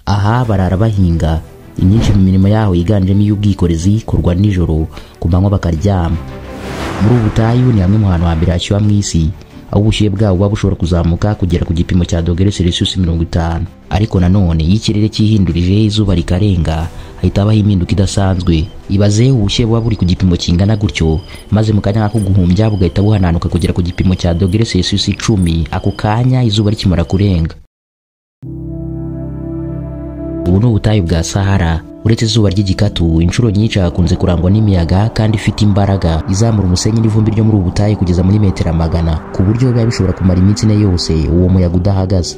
Aha barara bahinga, imyinshi mu mirimo yaho yiganjemo iy'ubwikorezi ikorwa nijoro, ku manywa bakaryama. Muri ubu butayu ni hamwe mu hantu hambere hashyuha mu isi, aho ubushyuhe bwabo buba bushobora kuzamuka kugera ku gipimo cya dogere Celsius 50. Ariko nanone iyo ikirere cyihindurije izuba rikarenga, hahita habaho impinduka idasanzwe. Ibaze ubushyuhe buba buri ku gipimo kingana gutyo, maze mu kanya nk'ako guhumbya bugahita buhananuka kugera ku gipimo cya dogere Celsius 10 ako kanya izuba rikimara kurenga. Ubu ni ubutayu bwa Sahara. Uretse izuba ry'igikatu, inshuro nyinshi hakunze kurangwa n'imiyaga kandi ifite imbaraga izamura umusenyi n'ivumbi ryo muri ubu butayu kugeza muri metero 100, ku buryo biba bishobora kumara iminsi ine yose uwo muyaga udahagaze.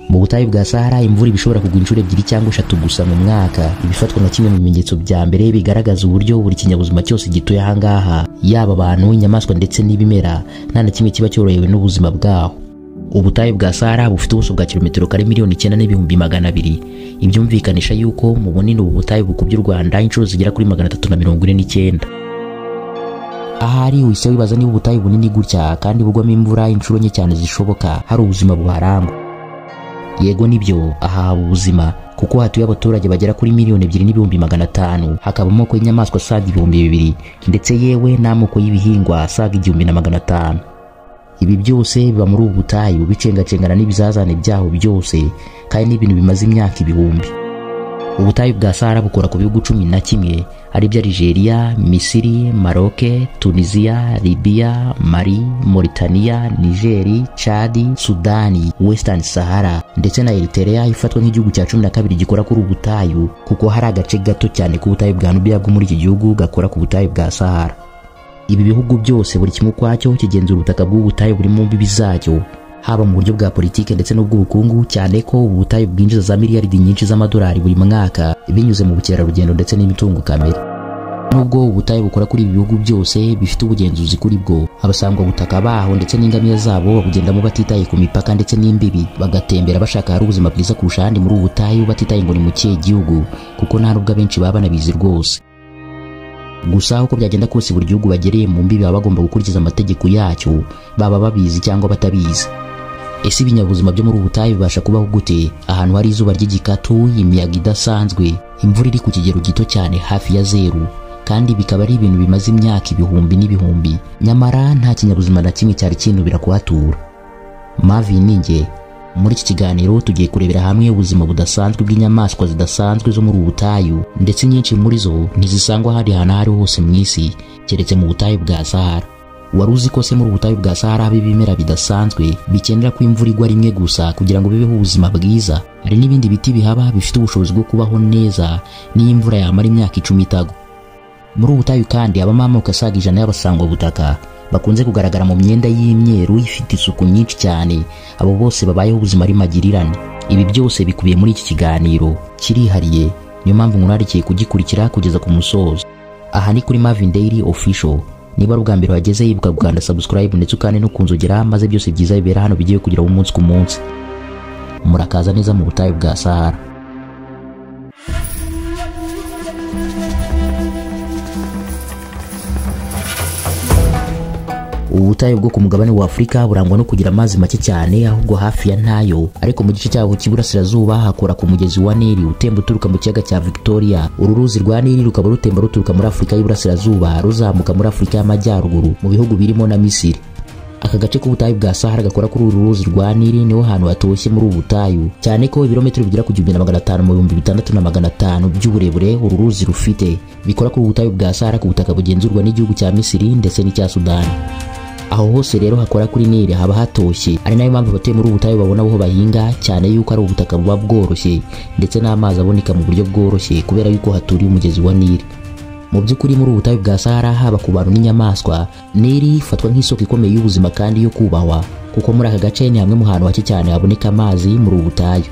Mu butayu bwa Sahara imvura ibishobora kugwa inshuro 2 cyangwa 3 gusa mu mwaka, ibifatwa nka kimwe mu bimenyetso bya mbere bigaragaza uburyo buri kinyabuzima cyose gituye aha ngaha, yaba abantu, inyamaswa ndetse n'ibimera, nta na kimwe kiba cyorohewe n'ubuzima bwaho. Ubutayu bwa Sahara bufite ubuso bwa kilometero kare 9,200,000, ibyumvikanisha yuko mu bunini ubu butayu bukubye u Rwanda inshuro zigera kuri 349. Ahari wise wibaza niba ubutayu bunini gutya kandi bugwamo imvura inshuro nke cyane zishoboka hari ubuzima buharangwa. Yego nibyo, aha haba ubuzima kuko hatuye abaturage bagera kuri 2,500,000, hakaba amoko y'inyamaswa asaga 2,000 ndetse yewe n'amoko y'ibihingwa asaga 1,500. Ibi byose biba muri ubu butayu bicengacengana n'ibizazane byaho byose, kandi n'ibintu bimaze imyaka ibihumbi. Ubutayu bwa Sahara bukora ku bihugu 11 aribyo Algeria, Misiri, Maroc, Tunisia, Libya, Mali, Mauritania, Niger, Chad, Sudani, Western Sahara ndetse na Eritrea ifatwa nk'igihugu cya 12 gikora kuri ubu butayu, kuko hari agace gato cyane k'ubutayu bwa Nubia bwo muri iki gihugu gakora ku butayu bwa Sahara. Ibi bihugu byose buri kimwe ukwacyo kigenzura ubutaka bw'ubutayu buri mu mbibi zacyo, haba mu buryo bwa politike ndetse n'ubw'ubukungu, cyane ko ubu butayu bwinjiza za miliyaridi nyinshi z'amadolari buri mwaka binyuze mu bukerarugendo ndetse n'imitungo kamere. Nubwo ubutayu bukora kuri ibi bihugu byose bifite ubugenzuzi kuri bwo, abasangwa butaka baho ndetse n'ingamiya zabo babugendamo batitaye ku mipaka ndetse n'imbibi, bagatembera bashaka hari ubuzima bwiza kurusha ahandi muri ubu butayu batitaye ngo ni mu kihe gihugu, kuko nta nubwo abenshi baba banabizi rwose. Gusa uko byagenda kose buri gihugu bagereye mu mbibi baba bagomba gukurikiza amategeko yacyo, baba babizi cyangwa batabizi. Ese ibinyabuzima byo muri ubu butayu bibasha kubaho gute ahantu hari izuba ry'igikatu, imiyaga idasanzwe, imvura iri ku kigero gito cyane hafi ya zeru, kandi bikaba ari ibintu bimaze imyaka ibihumbi n'ibihumbi, nyamara nta kinyabuzima na kimwe cyari kinubira kuhatura? Marvin Ninge. Muri iki kiganiro tugiye kurebera hamwe ubuzima budasanzwe bw'inyamaswa zidasanzwe zo muri ubu butayu, ndetse nyinshi muri zo ntizisangwa ahandi hantu aho ari hose mu isi keretse mu butayu bwa Sahara. Wari uzi ko se muri ubutayu bwa Sahara haba ibimera bidasanzwe bikenera ko imvura igwa rimwe gusa kugira ngo bibeho ubuzima bwiza? Hari n'ibindi biti bihaba bifite ubushobozi bwo kubaho neza n'iyo imvura yamara imyaka 10 itagwa. Muri ubu butayu kandi habamo amoko asaga 100 y'abasangwa butaka bakunze kugaragara mu myenda y'imyeru ifite isuku nyinshi cyane. Abo bose babayeho ubuzima ari magirirane. Ibi byose bikubiye muri iki kiganiro kirihariye, niyo mpamvu nkurarikiye kugikurikira kugeza ku musozo. Aha ni kuri Marvin Daily Official. Niba ari ubwa mbere wageze, yibuka gukanda subscribe ndetse ukande no kunzogera, maze byose byiza bibera hano bigiye kugira umunsi ku munsi. Murakaza neza mu butayu bwa Sahara. Ubutayu bwo ku mugabane wa Afurika burangwa no kugira amazi make cyane, ahubwo hafi ya ntayo, ariko mu gice cyaho cy'iburasirazuba hakora ku mugezi wa Nili utemba uturuka mu kiyaga cya Victoria. Uru ruzi rwa Nili rukaba rutemba ruturuka muri Afurika y'Iburasirazuba ruzamuka muri Afurika y'Amajyaruguru mu bihugu birimo na Misiri. Aka gace k'ubutayu bwa Sahara gakora kuri uru ruzi rwa Nili niho hantu hatoshye muri ubu butayu, cyane ko ibirometero bigera ku 1500 mu 6500 by'uburebure uru ruzi rufite bikora kuri ubutayu bwa Sahara ku butaka bugenzurwa n'igihugu cya Misiri ndetse n'icya Sudani. Aho hose rero hakora kuri Nili haba hatoshye, ari nayo mpamvu abatuye muri ubutayu babona aho bahinga, cyane yuko ari ubutaka buba bworoshye ndetse n'amazi aboneka mu buryo bworoshye kubera yuko haturiye umugezi wa Nili. Mu by'ukuri muri ubutayu bwa Sahara haba ku bantu n'inyamaswa, Nili ifatwa nk'isoko ikomeye y'ubuzima kandi yo kubahwa, kuko muri aka gace ni hamwe mu hantu hake cyane haboneka amazi muri ubu butayu.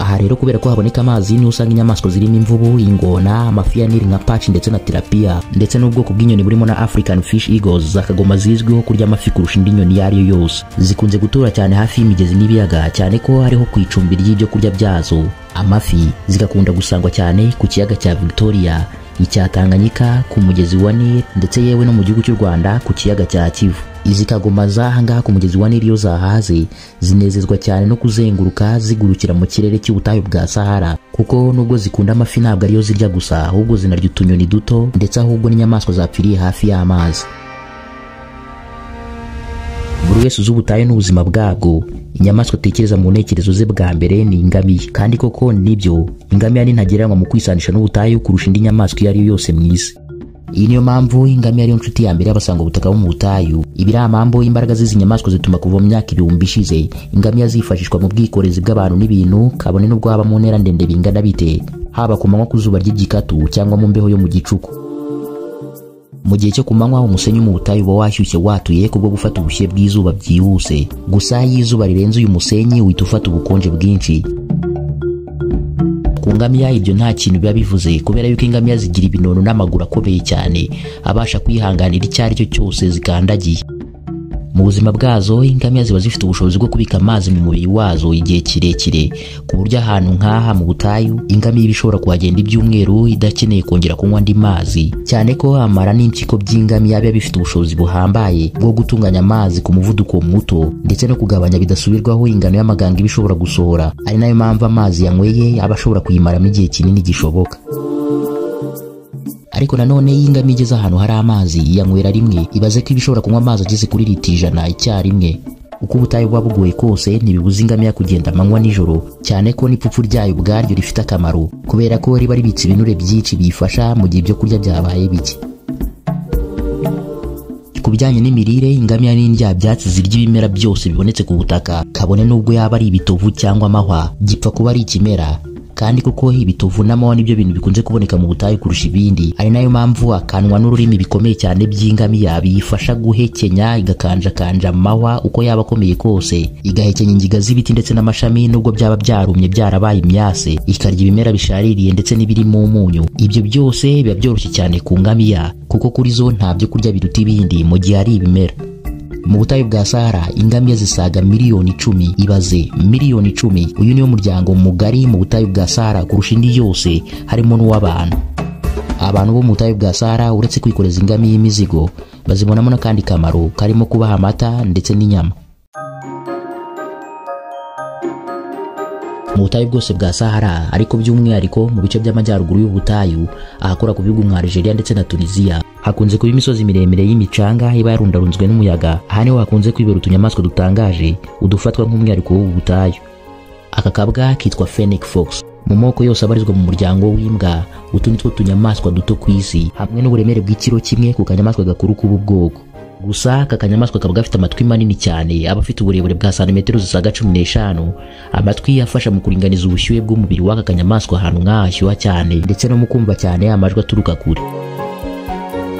Aha rero kubera ko haboneka amazi niho usanga inyamaswa zirimo imvubu, ingona, amafi ya Nili nka perch ndetse na tilapia, ndetse n'ubwoko bw'inyoni burimo na African fish eagles zakagoma zizwiho kurya amafi kurusha indi nyoni iyo ari yo yose. Zikunze gutura cyane hafi y'imigezi n'ibiyaga, cyane ko hariho ku icumbi ry'ibyo kurya byazo. Amafi zigakunda gusangwa cyane ku kiyaga cya Victoria, icya Tanganyika, ku mugezi wa Nile ndetse yewe no mu gihugu cy'u Rwanda ku kiyaga cya Kivu. Izi kagoma z'aha ngaha ku mugezi wa Nile iyo zahaze zinezezwa cyane no kuzenguruka zigurukira mu kirere cy'ubutayu bwa Sahara, kuko nubwo zikunda amafi ntabwo ariyo zirya gusa, ahubwo zinarya utunyoni duto ndetse ahubwo n'inyamaswa zapfiriye hafi y'amazi. Buri wese uzi ubutayu n'ubuzima bwabwo, inyamaswa atekereza mu ntekerezo ze bwa mbere ni ingamiya. Kandi koko nibyo, ingamiya ni ntagereranywa mu kwisanisha n'ubutayu kurusha indi nyamaswa iyo ari yo yose mu isi. Iyi niyo mpamvu ingamiya ariyo nshuti ya mbere y'abasanga ubutaka bo mu butayu. Ibiramambo imbaraga z'izi nyamaswa zituma kuva mu myaka 1000 ishize ingamiya zifashishwa mu bwikorezi bw'abantu n'ibintu, kabone n'ubwo haba mu ntera ndende bingana bite, haba ku manywa ku zuba ry'igikatu cyangwa mu mbeho yo mu gicuku. Mu gihe cyo ku manywa umusenyi mu butayu uba washyushye watuye kubwo gufata ubushyuhe bw'izuba byihuse. Gusa iyo izuba rirenze uyu musenyi uhita ufata ubukonje bwinshi. Ku ngamiya ibyo nta kintu biba bivuze, kubera yuko ingamiya zigira ibinono n'amaguru akomeye cyane abasha kwihanganira icyo ari cyo cyose zikandagiye. Mu buzima bwazo ingamiya ziba zifite ubushobozi bwo kubika amazi mu mubiri wazo igihe kirekire, ku buryo ahantu nk'aha mu butayu ingamiya iba ishobora kuhagenda ibyumweru idakeneye kongera kunywa andi mazi, cyane ko amara n'impyiko by'ingamiya biba bifite ubushobozi buhambaye bwo gutunganya amazi ku muvuduko muto ndetse no kugabanya bidasubirwaho ingano y'amaganga iba ishobora gusohora, ari nayo mpamvu amazi yanyweye aba ashobora kuyimaramo igihe kinini gishoboka. Ariko nanone iyo ingamiya igeze ahantu hari amazi yanywera rimwe, ibaze ko iba ishobora kunywa amazi ageze kuri litiro 100 icyarimwe. Uko ubutayu buba bugoye kose ntibibuza ingamiya kugenda amanywa nijoro, cyane ko n'ipfupfu ryayo ubwaryo rifite akamaro, kubera ko riba ribitse ibinure byinshi biyifasha mu gihe ibyo kurya byabaye bike. Ku bijyanye n'imirire, ingamiya ni indyabyatsi zirya ibimera byose bibonetse ku butaka, kabone n'ubwo yaba ari ibitovu cyangwa amahwa, gipfa kuba ari ikimera. Kandi kuko ibitovu n'amahwa nibyo bintu bikunze kuboneka mu butayu kurusha ibindi, ari nayo mpamvu akanwa n'ururimi bikomeye cyane by'ingamiya biyifasha guhekenya igakanjakanja amahwa uko yaba akomeye kose, igahekenya ingiga z'ibiti ndetse n'amashami nubwo byaba byarumye byarabaye imyase, ikarya ibimera bishaririye ndetse n'ibirimo umunyu. Ibyo byose biba byoroshye cyane ku ngamiya, kuko kuri zo nta byo kurya biruta ibindi mu gihe ari ibimera. Mu butayu bwa Sahara ingamiya zisaga miliyoni 10. Ibaze miliyoni 10! Uyu niwo muryango mugari mu butayu bwa Sahara kurusha indi yose, harimo n'uw'abantu. Abantu bo mu butayu bwa Sahara uretse kwikoreza ingamiya imizigo, bazibonamo n'akandi kamaro karimo kubaha amata ndetse n'inyama. Mu butayu bwose bwa Sahara, ariko by'umwihariko mu bice by'amajyaruguru y'ubutayu ahakora ku bihugu nka Algeria ndetse na Tunisia, hakunze kuba imisozi miremire y'imicanga iba yarundarunzwe n'umuyaga. Aha niho hakunze kwibera utunyamaswa dutangaje udufatwa nk'umwihariko w'ubu butayu. Aka kabwa kitwa Fennec Fox. Mu moko yose abarizwa mu muryango w'imbwa, utu ni two tunyamaswa duto ku isi, hamwe n'uburemere bw'ikiro kimwe ku kanyamaswa gakuru k'ubu bwoko. Gusa aka kanyamaswa kaba gafite amatwi manini cyane, aba afite uburebure bwa santimetero zisaga 15. Amatwi afasha mu kuringaniza ubushyuhe bw'umubiri w'aka kanyamaswa ahantu nk'aha hashyuha cyane, ndetse no mu kumva cyane amajwi aturuka kure.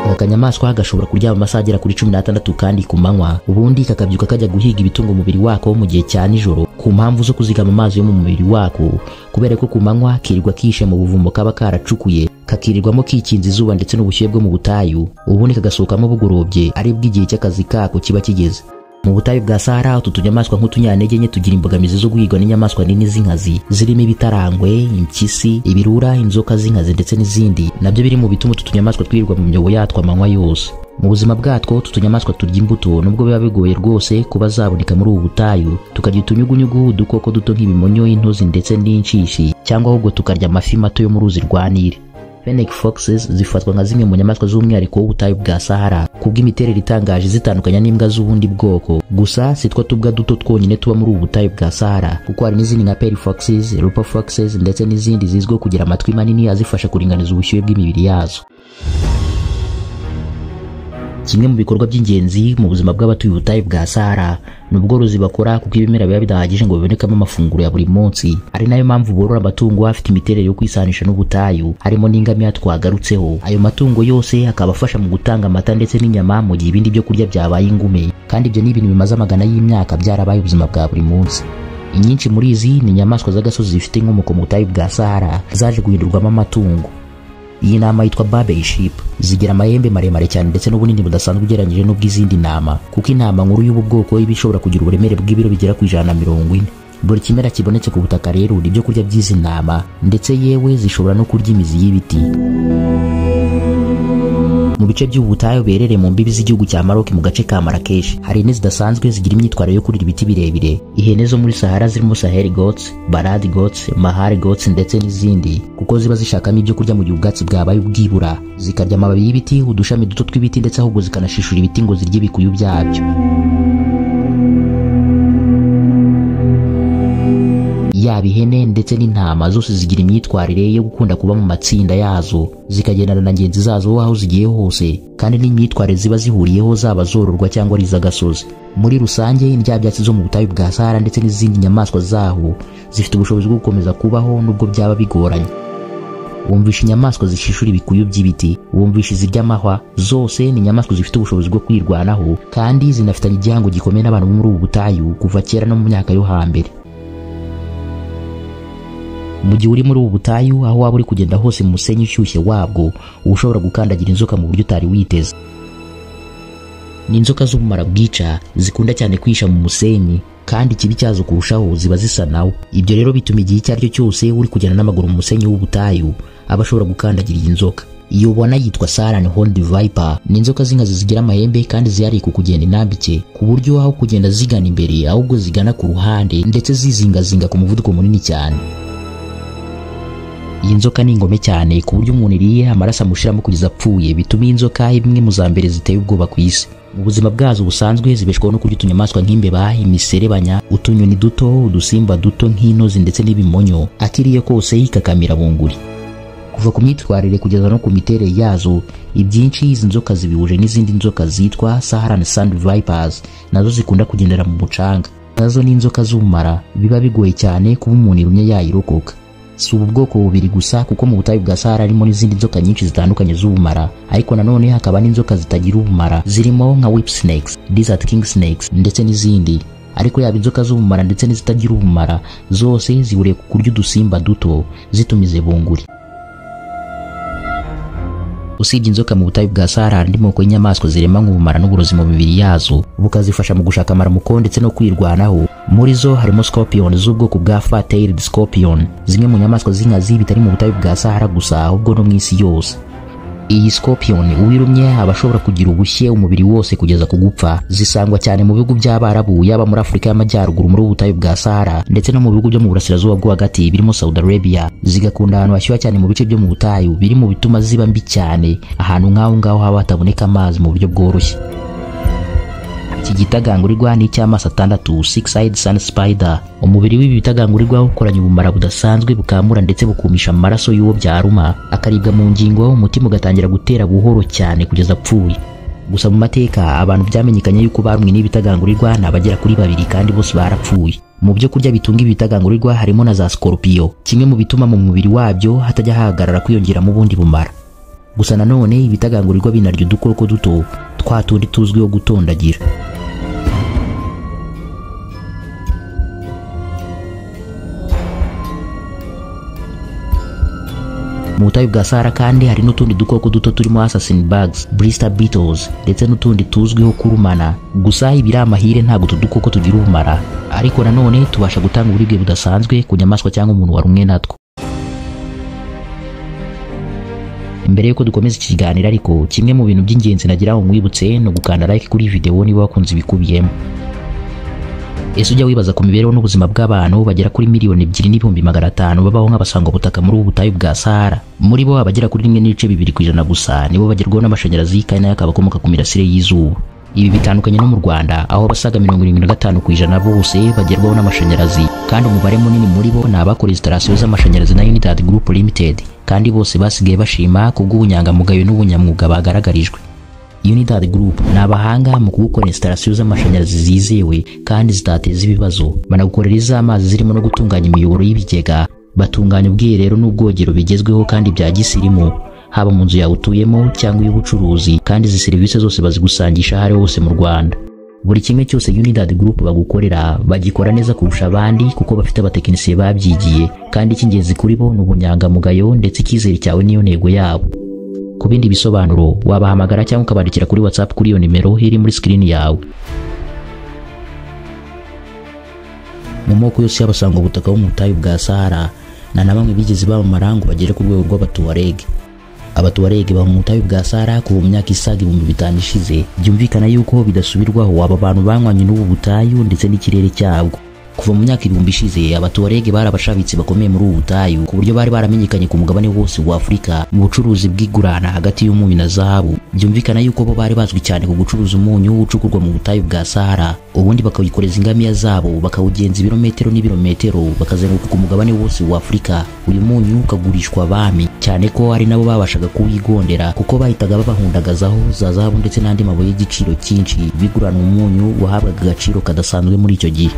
Aka kanyamaswa gashobora kuryama amasaha agera kuri 16 kandi ku manywa, ubundi kakabyuka kajya guhiga ibitunga umubiri wako mu gihe cya nijoro, ku mpamvu zo kuzigama amazi yo mu mubiri wako, kubera ko ku manywa kirirwa kishe mu buvumo kaba karacukuye, kakirirwamo kikinze izuba ndetse n'ubushyuhe bwo mu butayu, ubundi kagasohokamo bugorobye ari bw'igihe cy'akazi kako kiba kigeze. Mu butayu bwa Sahara utu tunyamaswa nk'utunyantege nke tugira imbogamizi zo guhigwa n'inyamaswa nini z'inkazi zirimo ibitarangwe, impyisi, ibirura, inzoka z'inkazi ndetse n'izindi, nabyo biri mu bituma utu tunyamaswa twirirwa mu myobo yatwo amanywa yose. Mu buzima bwatwo utu tunyamaswa turya imbuto nubwo biba bigoye rwose kuba zaboneka muri ubu butayu, tukarya utunyugunyugu, udukoko duto nk'ibimonyo, intozi ndetse n'inshishi, cyangwa ahubwo tukarya amafi mato yo mu ruzi rwa Nile. Fennec Foxes zifatwa nka zimwe mu nyamaswa z'umwihariko w'ubutayu bwa Sahara kubw'imiterere itangaje zitandukanya n'imbwa z'ubundi bwoko. Gusa si two tubwa duto twonyine tuba muri ubu butayu bwa Sahara, kuko hari n'izindi nka Pale Foxes, Rupa Foxes ndetse n'izindi zizwiho kugira amatwi manini azifasha kuringaniza ubushyuhe bw'imibiri yazo. Kimwe mu bikorwa by'ingenzi mu buzima bw'abatuye ubutayu bwa Sahara ni ubworozi bakora, kuko ibimera biba bidahagije ngo bibonekamo amafunguro ya buri munsi. Ari nayo mpamvu borora amatungo afite imiterere yo kwisanisha n'ubutayu, harimo n'ingamiya twagarutseho. Ayo matungo yose akaba afasha mu gutanga amata ndetse n'inyama mu gihe ibindi byo kurya byabaye ingume, kandi ibyo ni ibintu bimaze amagana y'imyaka byarabaye ubuzima bwa buri munsi. Inyinshi muri izi ni inyamaswa z'agasozi zifite inkomoko mu butayu bwa Sahara zaje guhindurwamo amatungo. Iyi ntama yitwa Barbary Sheep, zigira amahembe maremare cyane ndetse n'ubunini budasanzwe ugereranyije n'ubw'izindi ntama, kuko intama nkuru y'ubu bwoko iba ishobora kugira uburemere bw'ibiro bigera ku 140. Buri kimera kibonetse ku butaka rero ni ibyo kurya by'izi ntama, ndetse yewe zishobora no kurya imizi y'ibiti. Mu bice by'ubutayu berereye mu mbibi z'igihugu cya Maroc mu gace ka Marrakesh, hari ihene zidasanzwe zigira imyitwarire yo kurira ibiti birebire. Ihene zo muri Sahara zirimo Sahel goats, Barad goats, Mahar goats ndetse n'izindi, kuko ziba zishakamo ibyo kurya mu gihe ubwatsi bwabaye ubwibura, zikarya amababi y'ibiti, udushami duto tw'ibiti, ndetse ahubwo zikanashishura ibiti ngo zirye ibikuyu byabyo. Yaba ihene ndetse n'intama, zose zigira imyitwarire yo gukunda kuba mu matsinda yazo, zikagendana na ngenzi zazo aho zigiye hose, kandi n'imyitwarire ziba zihuriyeho, zaba zororwa cyangwa ari iz'agasozi. Muri rusange, indyabyatsi zo mu butayu bwa Sahara ndetse n'izindi nyamaswa zaho zifite ubushobozi bwo gukomeza kubaho nubwo byaba bigoranye. Wumvisha inyamaswa zishishura ibikuyu by'ibiti, wumvisha izirya amahwa, zose ni inyamaswa zifite ubushobozi bwo kwirwanaho kandi zinafitanye igihango gikomeye n'abantu bo muri ubu butayu kuva kera no mu myaka yo hambere. Mu gihe uri muri ubu butayu, aho waba uri kugenda hose mu musenyi ushyushye wabwo, uba ushobora gukandagira inzoka mu buryo utari witeze. Ni inzoka z'ubumara bwica, zikunda cyane kwihisha mu musenyi, kandi ikibi cyazo kurushaho, ziba zisa nawo. Ibyo rero bituma igihe icyo ari cyo cyose uri kugenda n'amaguru mu musenyi w'ubutayu aba ashobora gukandagira iyi nzoka. Iyo ubona yitwa Saharan Horned Viper. Ni inzoka z'inkazi zigira amahembe kandi zihariye ku kugenda intambike, ku buryo aho kugenda zigana imbere ahubwo zigana ku ruhande, ndetse zizingazinga ku muvuduko munini cyane. Iyi nzoka ni ingome cyane, ku buryo umuntu iriye amaraso amushiramo kugeza apfuye. Bituma iyi nzoka imwe mu za mbere ziteye ubwoba ku isi. Mu buzima bwazo busanzwe zibeshwaho no kurya utunyamaswa nk'imbeba, imiserebanya, utunyoni duto, udusimba duto nk'intozi ndetse n'ibimonyo, akiriye kose ikakamira bunguri. Kuva ku myitwarire kugeza no ku miterere yazo, ibyinshi izi nzoka zibihuje n'izindi nzoka zitwa Saharan Sand Vipers, nazo zikunda kugendera mu mucanga. Nazo ni inzoka z'ubumara, biba bigoye cyane kuba umuntu irumye yayirokoka. Si ubu bwoko bubiri gusa, kuko mu butayu bwa Sahara harimo n'izindi nzoka nyinshi zitandukanye z'ubumara, ariko nanone hakaba n'inzoka zitagira ubumara zirimo nka whip snakes, desert king snakes ndetse n'izindi. Ariko yaba inzoka z'ubumara ndetse n'izitagira ubumara, zose zihuriye ku kurya udusimba duto zitumize bunguri. Usibye inzoka, mu butayu bwa Sahara hari andi moko y'inyamaswa zirema nk'ubumara n'uburozi mu mibiri yazo, bukazifasha mu gushaka amaramuko ndetse no kwirwanaho. Muri zo harimo scorpion z'ubwoko bwa fat-tailed scorpion, zimwe mu nyamaswa z'inkazi bitari mu butayu bwa Sahara gusa, ahubwo no mu isi yose. Iyi scorpion uwirumye aba ashobora kugira ubushye umubiri wose kugeza ku gupfa. Zisangwa cyane mu bihugu by'Abarabu, yaba muri Afurika y'Amajyaruguru muri ubu butayu bwa Sahara, ndetse no mu bihugu byo mu burasirazuba bwo hagati birimo Saudi Arabia. Zigakunda ahantu hashyuha cyane mu bice byo mu butayu, biri mu bituma ziba mbi cyane ahantu nk'aho ngaho haba hataboneka amazi mu buryo bworoshye. Iki gitagangurirwa ni icy'amaso atandatu, six-eyed sand spider. Umubiri w'ibi bitagangurirwa ukoranye ubumara budasanzwe, bukamura ndetse bukumisha amaraso y'uwo byaruma, akaribwa mu ngingo, umutima ugatangira gutera buhoro cyane kugeza apfuye. Gusa mu mateka, abantu byamenyekanye yuko barumwe n'ibitagangurirwa ni abagera kuri babiri, kandi bose barapfuye. Mu byo kurya bitunga ibi bitagangurirwa harimo na za scorpio, kimwe mu bituma mu mubiri wabyo hatajya hahagarara kwiyongeramo ubundi bumara. Gusa nanone ibitagangurirwa binarya udukoko duto, twa tundi tuzwiho gutondagira. Mu butayu bwa Sahara kandi hari n'utundi dukoko duto turimo assassin bugs, blister beetles ndetse n'utundi tuzwiho kurumana. Gusa ibiri amahire, ntabwo utu dukoko tugira ubumara, ariko nanone tubasha gutanga uburibwe budasanzwe ku nyamaswa cyangwa umuntu warumwe natwo. Mbere yuko dukomeza iki kiganiro ariko, kimwe mu bintu by'ingenzi nagira ngo nkwibutse ni ugukanda like kuri iyi video niba wakunze ibikubiyemo. Ese ujya wibaza ku mibereho n'ubuzima bw'abantu bagera kuri 2,500,000 babaho nk'abasangwabutaka muri ubu butayu bwa Sahara? Muri bo, abagera kuri 1.2% gusa nibo bagerwaho n'amashanyarazi, kandi nayo akaba akomoka ku mirasire y'izuba. Ibi bitandukanye no mu Rwanda, aho abasaga 75% bose bagerwaho n'amashanyarazi, kandi umubare munini muri bo ni abakora installation z'amashanyarazi na Unitad Group Limited, kandi bose basigaye bashima kubw'ubunyangamugayo n'ubunyamwuga bagaragarijwe. Unitad Group ni abahanga mu kugukora installation z'amashanyarazi zizewe kandi zitateza ibibazo. Banagukorera iz'amazi zirimo no gutunganya imiyoboro y'ibigega, batunganya ubwiherero n'ubwogero bigezweho kandi bya gisirimu, haba mu nzu yawe utuyemo cyangwa iy'ubucuruzi, kandi izi serivisi zose bazigusangisha aho ari hose mu Rwanda. Buri kimwe cyose Unitad Group bagukorera bagikora neza kurusha abandi, kuko bafite abatekinisiye babyigiye, kandi icy'ingenzi kuri bo ni ubunyangamugayo, ndetse icyizere cyawe niyo ntego yabo. Ku bindi bisobanuro wabahamagara cyangwa ukabandikira kuri WhatsApp kuri iyo nimero iri muri screen yawe. Mu moko yose y'abasangwa ubutaka bo mu butayu bwa Sahara, nta na bamwe bigeze bamamara ngo bagere ku rwego rw'Abatuareg. Abatuareg baba mu butayu bwa Sahara kuva mu myaka isaga 5000 ishize. Byumvikana yuko bidasubirwaho aba bantu banywanye n'ubu butayu ndetse n'ikirere cyabwo. Kuva mu myaka 1000 ishize, Abatuareg bari abashabitsi bakomeye muri ubu butayu, ku buryo bari baramenyekanye ku mugabane wose wa Afurika mu bucuruzi bw'igurana hagati y'umunyu na zahabu. Byumvikana yuko bo bari bazwi cyane ku gucuruza umunyu ucukurwa mu butayu bwa Sahara, ubundi bakawikoreza ingamiya zabo, bakawugenza ibirometero n'ibirometero, bakazenguruka ku mugabane wose wa Afurika. Uyu munyu ukagurishwa abami, cyane ko ari nabo babashaga kuwigondera, kuko bahitaga babahundagazaho za zahabu ndetse n'andi mabuye y'igiciro cyinshi. Bigurana umunyu wahabwaga agaciro kadasanzwe muri icyo gihe.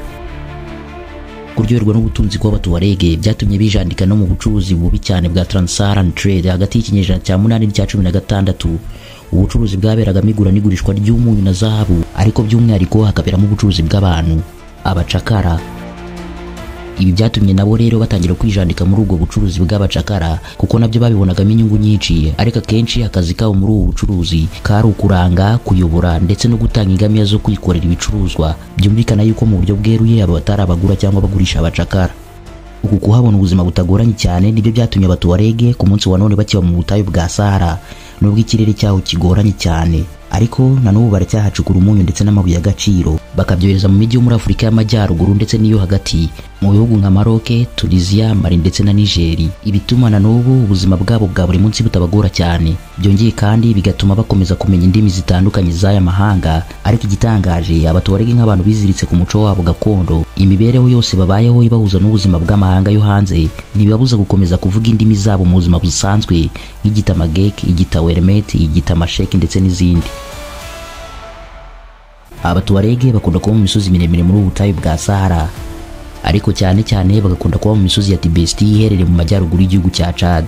Kuryoherwa n'ubutunzi kw'Abatuareg byatumye bijandika no mu bucuruzi bubi cyane bwa Trans-Saharan Trade hagati y'ikinyejana cya 8 n'icya 16. Ubucuruzi bwaberagamo igura n'igurishwa ry'umunyu na zahabu, ariko by'umwihariko hakaberamo ubucuruzi bw'abantu, abacakara. Ibi byatumye nabo rero batangira kwijandika muri ubwo bucuruzi bw'abacakara, kuko nabyo babibonagamo inyungu nyinshi. Ariko akenshi akazi kabo muri ubu bucuruzi kari ukuranga, kuyobora ndetse no gutanga ingamiya zo kwikorera ibicuruzwa. Byumvikana yuko mu buryo bweruye aba batari abagura cyangwa abagurisha abacakara. Uku kuhabona ubuzima butagoranye cyane nibyo byatumye Abatuareg ku munsi wa none bakiba mu butayu bwa Sahara, nubwo ikirere cyaho kigoranye cyane. Ariko na n'ubu baracyahacukura umunyu ndetse n'amabuye y'agaciro, bakabyohereza mu mijyi yo muri Afurika y'Amajyaruguru ndetse n'iyo hagati, mu bihugu nka Maroc, Tunisia, Mali ndetse na Niger. Ibituma na n'ubu ubuzima bwabo bwa buri munsi butabagora cyane. Byongeye kandi bigatuma bakomeza kumenya indimi zitandukanye z'aya mahanga. Ariko igitangaje, Abatuareg nk'abantu biziritse ku muco wabo gakondo, imibereho yose babayeho ibahuza n'ubuzima bw'amahanga yo hanze, ntibibabuza gukomeza kuvuga indimi zabo mu buzima busanzwe, nk'Igitamagek, Igitawermet, Igitamashek ndetse n'izindi. Abatuareg bakunda kuba mu misozi miremire muri ubu butayu bwa Sahara, ariko cyane cyane bagakunda kuba mu misozi ya Tibesti iherereye mu majyaruguru y'igihugu cya Chad.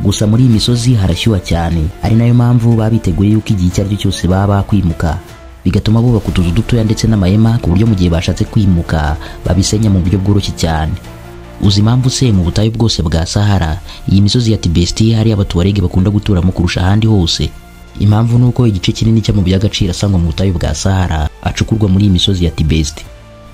Gusa muri iyi misozi harashyuha cyane, ari nayo mpamvu babiteguye yuko igihe icyo ari cyo cyose baba kwimuka, bigatuma bubaka utuzu dutoya ndetse n'amahema, ku buryo mu gihe bashatse kwimuka babisenya mu buryo bworoshye cyane. Uzi impamvu se mu butayu bwose bwa Sahara iyi misozi ya Tibesti hari Abatuareg bakunda guturamo kurusha ahandi hose? Impamvu nuko igice kinini cy'amabuye y'agaciro asangwa mu butayu bwa Sahara acukurwa muri iyi misozi ya Tibesti.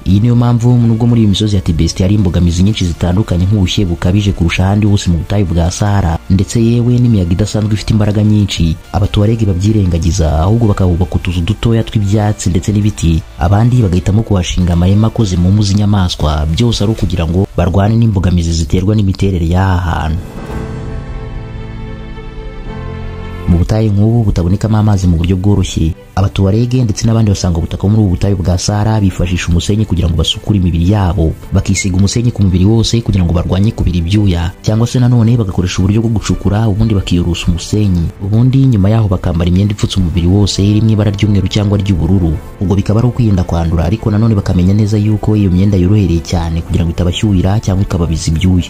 Iyi niyo mpamvu nubwo muri iyi misozi ya Tibesti hari imbogamizi nyinshi zitandukanye nk'ubushyuhe bukabije kurusha ahandi hose mu butayu bwa Sahara, ndetse yewe n'imiyaga idasanzwe ifite imbaraga nyinshi, Abatuareg babyirengagiza, ahubwo bakahubaka utuzu dutoya tw'ibyatsi ndetse n'ibiti, abandi bagahitamo kuhashinga amahema akoze mu mpu z'inyamaswa, byose ari ukugira ngo barwane n'imbogamizi ziterwa n'imiterere y'aha hantu. Mu butayu nk'ubu butabonekamo amazi mu buryo bworoshye, Abatuareg ndetse n'abandi basanga ubutaka muri ubu butayu bwa Sahara bifashisha umusenyi kugira ngo basukure imibiri yabo, bakisiga umusenyi ku mubiri wose kugira ngo barwanye kubira ibyuya, cyangwa se nanone bagakoresha uburyo bwo gucukura ubundi bakiyorosa umusenyi, ubundi nyuma yaho bakambara imyenda ipfutse umubiri wose iri mu ibara ry'umweru cyangwa ry'ubururu. Ubwo bikaba ari ukwirinda kwandura, ariko nanone bakamenya neza yuko iyo myenda yorohereye cyane kugira ngo itabashyuhira cyangwa ikababiza ibyuya.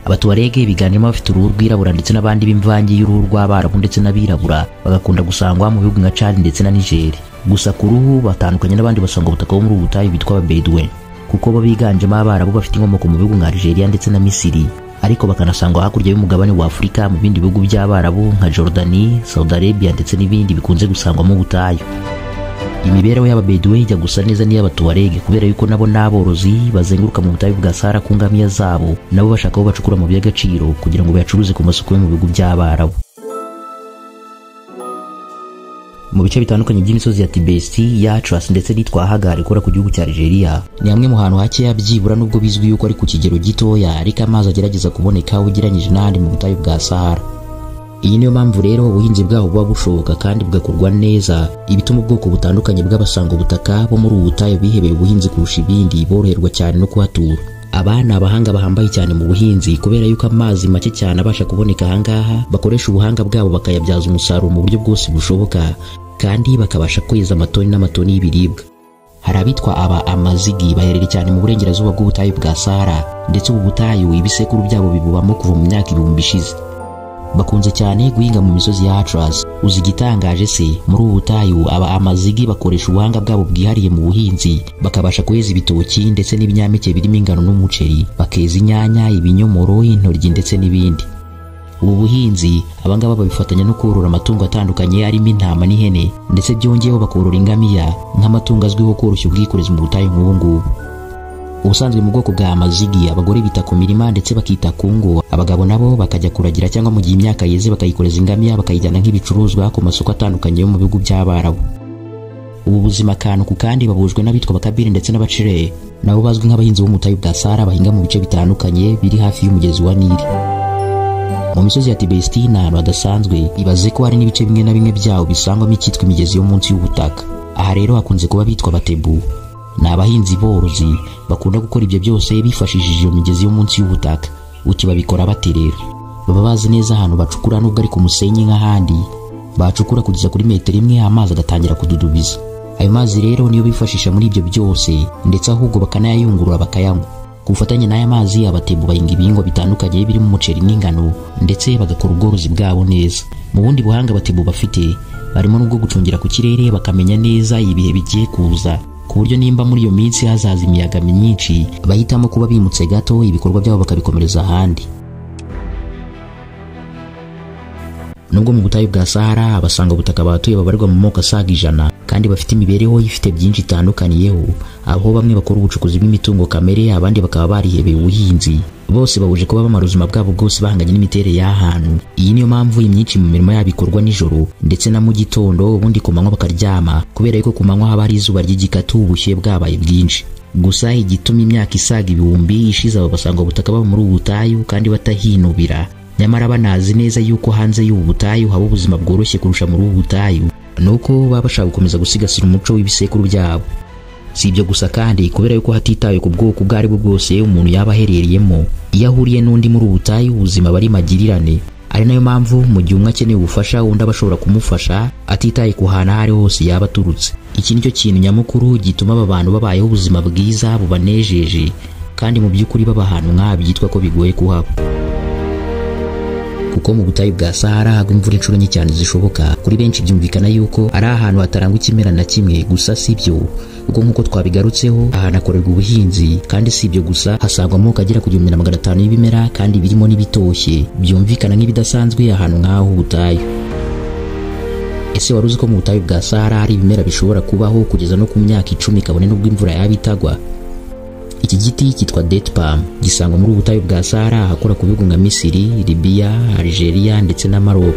Abatuareg biganjemo abafite uruhu rwirabura ndetse n'abandi b'imvange y'uruhu rw'Abarabu ndetse n'abirabura, bagakunda gusangwa mu bihugu nka Chad ndetse na Niger. Gusa ku ruhu batandukanye n'abandi basanga ubutaka bo muri ubu butayu bitwa Ababedouin, kuko bo biganjemo Abarabu bafite inkomoko mu bihugu nka Algeria ndetse na Misiri, ariko bakanasangwa hakurya y'umugabane wa Afurika mu bindi bihugu by'Abarabu nka Jordanie, Saudi Arabia ndetse n'ibindi bikunze gusangwamo ubutayu. Imibereho y'Ababedouin ijya gusa neza n'iy'Abatuareg, kubera yuko nabo n'aborozi bazenguruka mu butayu bwa Sahara ku ngamiya zabo, nabo bashaka aho bacukura amabuye y'agaciro kugira ngo bayacuruze ku masoko yo mu bihugu by'Abarabu. Mu bice bitandukanye by'imisozi ya Tibesti, ya Atlas ndetse n'itwa Hagar ikora ku gihugu cya Algeria, ni hamwe mu hantu hakeya byibura nubwo bizwi yuko ari ku kigero gitoya, ariko amazi agerageza kuboneka ugereranyije n'ahandi mu butayu bwa Sahara. Iyi niyo mpamvu rero ubuhinzi bwabo buba bushoboka kandi bugakorwa neza, ibituma ubwoko butandukanye bw'abasanga ubutaka bo muri ubu butayu bihebeye ubuhinzi kurusha ibindi boroherwa cyane no kuhatura. Aba ni abahanga bahambaye cyane mu buhinzi, kubera yuko amazi make cyane abasha kuboneka ahangaha bakoresha ubuhanga bwabo bakayabyaza umusaruro mu buryo bwose bushoboka, kandi bakabasha kweza amatoni n'amatoni y'ibiribwa. Hari abitwa aba Amazigi baherereye cyane mu burengerazuba bw'ubutayu bwa Sahara, ndetse ubu butayu ibisekuru byabo bibubamo kuva mu myaka 1000 ishize. Bakunze cyane guhinga mu misozi ya Atlas. Uzi igitangaje se, muri ubu butayu aba Amazigi bakoresha ubuhanga bwabo bwihariye mu buhinzi, bakabasha kweza ibitoki ndetse n'ibinyampeke birimo ingano n'umuceri, bakeza inyanya, ibinyomoro, intoryi ndetse n'ibindi. Ubu buhinzi abangaba babifatanya no korora amatungo atandukanye arimo intama n'ihene, ndetse byongeyeho bakorora ingamiya nk'amatungo azwiho koroshya ubwikorezi mu butayu nk'ubu ngubu. Ubusanzwe mu bwoko bwa Amazigi abagore bita ku mirima ndetse bakita ku ngo, abagabo nabo bakajya kuragira cyangwa mu gihe imyaka yeze bakayikoreza ingamiya bakayijyana nk'ibicuruzwa ku masoko atandukanye yo mu bihugu by'Abarabu. Ubu buzima akantu ku kandi babujwe n'abitwa Bakabiri ndetse n'Abacire, nabo bazwi nk'abahinzi bo mu butayu bwa Sahara bahinga mu bice bitandukanye biri hafi y'umugezi wa Nili. Mu misozi ya Tibesti ni ahantu hadasanzwe, ibaze ko hari n'ibice bimwe na bimwe byawo bisangwamo icyitwa imigezi yo munsi y'ubutaka. Aha rero hakunze kuba bitwa Batebu. Ni abahinzi borozi bakunda gukora ibyo byose bifashishije iyo migezi yo munsi y'ubutaka. Uti babikora bate rero? Baba bazi neza ahantu bacukura nubwo ari ku musenyi nk'ahandi, bacukura kugeza kuri metero imwe amazi agatangira kududubiza. Ayo mazi rero niyo bifashisha muri ibyo byose, ndetse ahubwo bakanayayungurura bakayanywa. Ku bufatanye n'aya mazi Abatebu bahinga ibihingwa bitandukanye birimo umuceri n'ingano, ndetse bagakora ubworozi bwabo neza. Mu bundi buhanga Abatebu bafite barimo n'ubwo gucungira ku kirere bakamenya neza ibihe bigiye kuza, ku buryo nimba muri iyo minsi hazaza imiyaga myinshi bahitamo kuba bimutse gato ibikorwa byabo bakabikomereza ahandi. Nubwo mu butayu bwa Sahara abasanga ubutaka batuye babarirwa mu moko asaga 100 kandi bafite imibereho ifite byinshi itandukaniyeho, aho bamwe bakora ubucukuzi bw'imitungo kamere abandi bakaba barihebeye ubuhinzi, bose bahuje kuba bamara ubuzima bwabo bwose bahanganye n'imiterere y'ahantu. Iyi niyo mpamvu imyinshi mu mirimo yabo ikorwa nijoro ndetse na mu gitondo, ubundi ku manywa bakaryama kubera yuko ku manywa haba hari izuba ry'igikatu ubushyuhe bwabaye bwinshi. Gusa igituma imyaka isaga ibihumbi ishize abo basanga ubutaka baba muri ubu butayu kandi batahinubira, nyamara banazi neza yuko hanze y'ubu butayu haba ubuzima bworoshye kurusha muri ubu butayu, nuko baba bashaka gukomeza gusigasira umuco w'ibisekuru byabo. Si ibyo gusa kandi kubera yuko hatitawe ku bwoko ubwo ari bwo bwose umuntu yaba aherereyemo, iyo ahuriye n'undi muri ubu butayu ubuzima bari magirirane. Ari nayo mpamvu mu gihe umwe akeneye ubufasha undi aba ashobora kumufasha atitaye ku hantu aho ari hose yaba aturutse. Iki nicyo kintu nyamukuru gituma aba bantu babayeho ubuzima bwiza bubanejeje, kandi mu by'ukuri baba ahantu nk'aha byitwa ko bigoye kuhaba. Kuko mu butayu bwa Sahara hagwa imvura inshuro nke cyane zishoboka, kuri benshi byumvikana yuko ari ahantu hatarangwa ikimera na kimwe. Gusa si byo, kuko nk'uko twabigarutseho ahantu hakorerwa ubuhinzi, kandi si ibyo gusa, hasangwa amoko agera ku 1500 y'ibimera kandi birimo n'ibitoshye byumvikana nk'ibidasanzwe ahantu nk'aho ubutayu. Ese wari uzi ko mu butayu bwa Sahara hari ibimera bishobora kubaho kugeza no ku myaka 10 kabone n'ubwo imvura yaba itagwa? Iki giti cyitwa date palm gisangwa muri ubutayu bwa Sahara ahakora ku bihugu nka Misiri, Libya, Algeria ndetse na Maroc.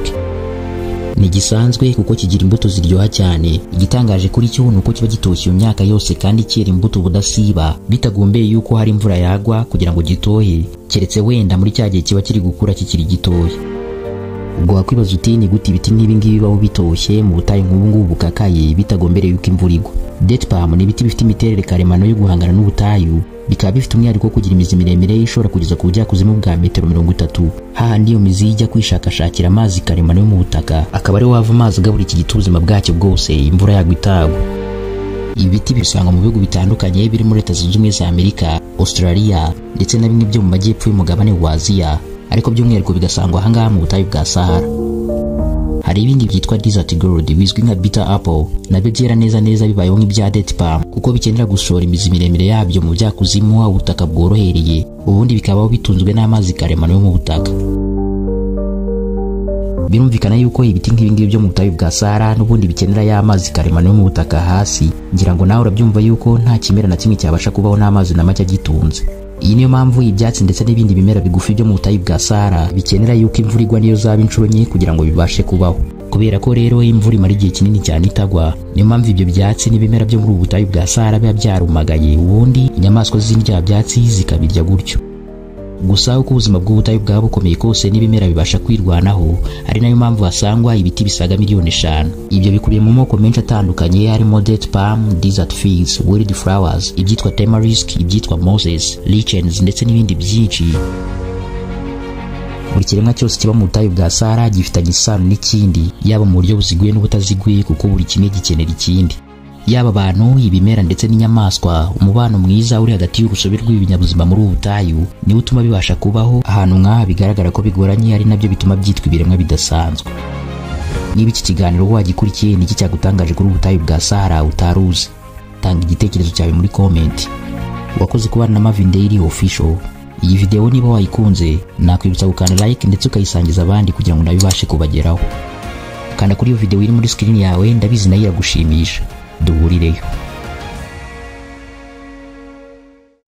Ni gisanzwe kuko kigira imbuto ziryoha cyane. Igitangaje kuri cyo nuko kiba gitoshye iyo myaka yose kandi cyera imbuto budasiba, bitagombeye yuko hari imvura yagwa kugira ngo gitohe, keretse wenda muri cya gihe kiba kiri gukura kikiri gitoya. Ubwo wakwibaza uti ni gute ibiti nk'ibi ngibi bibaho bitoshye mu butayu nk'ubu ngubu bukakaye bitagombereye yuko imvura igwa? Date palm ni ibiti bifite imiterere karemano yo guhangana n'ubutayu, bikaba bifite umwihariko wo kugira imizi miremire ishobora kugeza ku bujyakuzimu bwa metero 30, hahandi iyo mizi ijya kwishakashakira amazi karemano yo mu butaka, akaba ariho hava amazi agabura iki giti ubuzima bwacyo bwose imvura yagwa itagwa. Ibi biti bisangwa mu bihugu bitandukanye birimo Leta Zunze Ubumwe za Amerika, Australia ndetse na bimwe byo mu majyepfo y'umugabane wa Aziya, ariko by'umwihariko bigasangwa aha ngaha mu butayu bwa Sahara. Hari ibindi byitwa desert gourd bizwi nka bitter apple, nabyo byera neza neza bibayeho nk'ibya date palm, kuko bikenera gushora imizi miremire yabyo mu byakuzimu aho ubutaka bworohereye, ubundi bikabaho bitunzwe n'amazi karemano yo mu butaka. Birumvikana yuko ibiti nk'ibi ngibi byo mu butayu bwa Sahara n'ubundi bikenera ya mazi karemano yo mu butaka hasi. Ngira ngo nawe urabyumva yuko nta kimera na kimwe cyabasha kubaho n'amazi na make agitunze. Iyi niyo mpamvu ibyatsi ndetse n'ibindi bimera bigufi byo mu butayu bwa Sahara bikenera yuko imvura igwa niyo zaba inshuro nke kugira ngo bibashe kubaho. Kubera ko rero imvura imara igihe kinini cyane itagwa, niyo mpamvu ibyo byatsi n'ibimera byo muri ubu butayu bwa Sahara biba byarumagaye, ubundi inyamaswa z'indya byatsi zikabirya gutyo. Gusa uko ubuzima bw'ubutayu bwaba bukomeye kose n'ibimera bibasha kwirwanaho, ari nayo mpamvu hasangwa ibiti bisaga miliyoni 5. Ibyo bikubiye mu moko menshi atandukanye harimo date palm, desert figs, wild flowers, ibyitwa tamarisk, ibyitwa moses, lichens ndetse n'ibindi byinshi. Buri kiremwa cyose kiba mu butayu bwa Sahara gifitanye isano n'ikindi, yaba mu buryo buziguye n'ubutaziguye, kuko buri kimwe gikenera ikindi. Yaba abantu, ibimera ndetse n'inyamaswa, umubano mwiza uri hagati y'urusobe rw'ibinyabuzima muri ubu butayu niwo utuma bibasha kubaho ahantu nk'aha bigaragara ko bigoranye, ari nabyo bituma byitwa ibiremwa bidasanzwe. Niba iki kiganiro wagikurikiye, ni iki cyagutangaje kuri ubutayu bwa Sahara utaruzi? Tanga igitekerezo cyawe muri comment. Wakoze kubana na Marvin Daily Official. Iyi video niba wayikunze, nakwibutsa gukanda like ndetse ukayisangiza abandi kugira ngo nayo ibashe kubageraho. Kanda kuri iyo video iri muri screen yawe, ndabizi nayo iragushimisha. Duhurireyo.